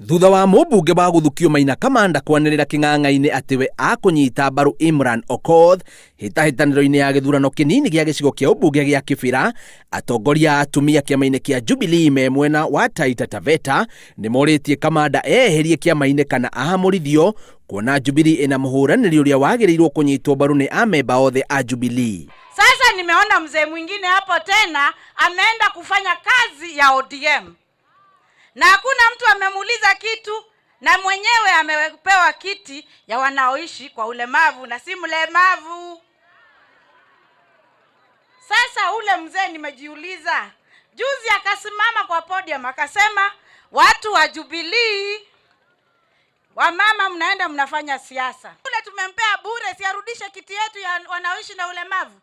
Thutha wa mũmbunge wa gũthukio Maina Kamanda kwanĩrĩra kĩng'ang'a-inĩ atĩ we akũnyita mbaru Imran Okoth hĩtahĩtanĩro-inĩ ya gĩthurano kĩnini gĩa gĩcigo kĩa ũmbunge gĩa Kĩbĩra, atongoria a atumia kĩama-inĩ kĩa Jubilee me mwena wa Taita Taveta nĩmorĩtie Kamanda eyeherie kĩama-inĩ kana ahamũrithio kuona Jubilee ĩna mũhũranĩri ũrĩa wagĩrĩirwo kũnyitwo mbaru nĩ amemba othe a Jubilee. Sasa nimeona mzee mwingine hapo tena ameenda kufanya kazi ya ODM na hakuna mtu amemuuliza kitu, na mwenyewe amepewa kiti ya wanaoishi kwa ulemavu na si mlemavu. Sasa ule mzee nimejiuliza, juzi akasimama kwa podium akasema, watu wa Jubilee, wamama mnaenda mnafanya siasa. Ule tumempea bure, si arudishe kiti yetu ya wanaoishi na ulemavu,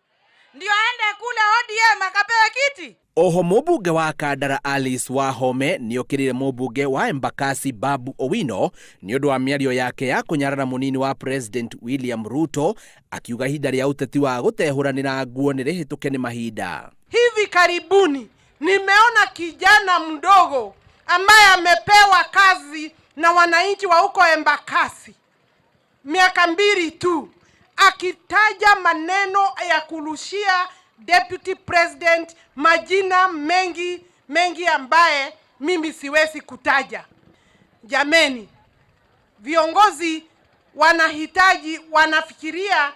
ndio aende kule ODM akapewa kiti. Oho mũmbunge wa Kandara Alice Wahome nĩokĩrĩire mũmbunge wa Embakasi Babu Owino nĩ ũndũ wa mĩario yake ya kũnyarara mũnini wa President William Ruto, akiuga ihinda rĩa ũteti wa gũtehũranĩra nguo nĩ rĩhĩtũke nĩ mahinda. Hivi karibuni nimeona kijana mdogo ambaye amepewa kazi na wananchi wa huko Embakasi miaka 2 tu, akitaja maneno ya kurushia deputy president majina mengi mengi ambaye mimi siwezi kutaja. Jameni, viongozi wanahitaji, wanafikiria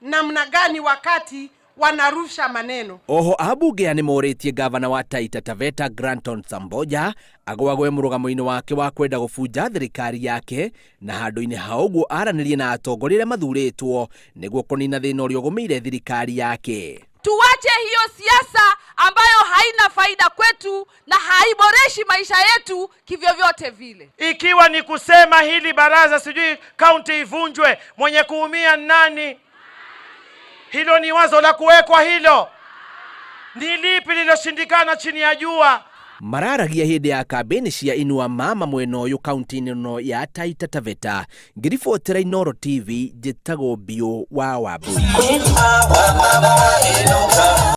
namna gani wakati wanarusha maneno. Oho ambunge aya nĩmorĩtie gavana wa Taita Taveta Granton Samboja agwagwe mũrũgamo-inĩ wake wa kwenda gũbunja thirikari yake na handũ-inĩ ha ũguo aranĩrie na atongoria arĩa mathurĩtwo nĩguo kũnina thĩna ũrĩa ũgũmĩire thirikari yake. Tuwache hiyo siasa ambayo haina faida kwetu na haiboreshi maisha yetu kivyovyote vile. Ikiwa ni kusema hili baraza sijui kaunti ivunjwe, mwenye kuumia nani? Hilo ni wazo la kuwekwa hilo. Ni lipi liloshindikana chini ya jua? Mararagia hĩndĩ ya kambĩni cia Inua Mama mwena ũyũ kaunti-inĩ ĩno ya Taita Taveta. Ngĩribotera Inooro TV, njĩtagwo Biũ wa Wambui.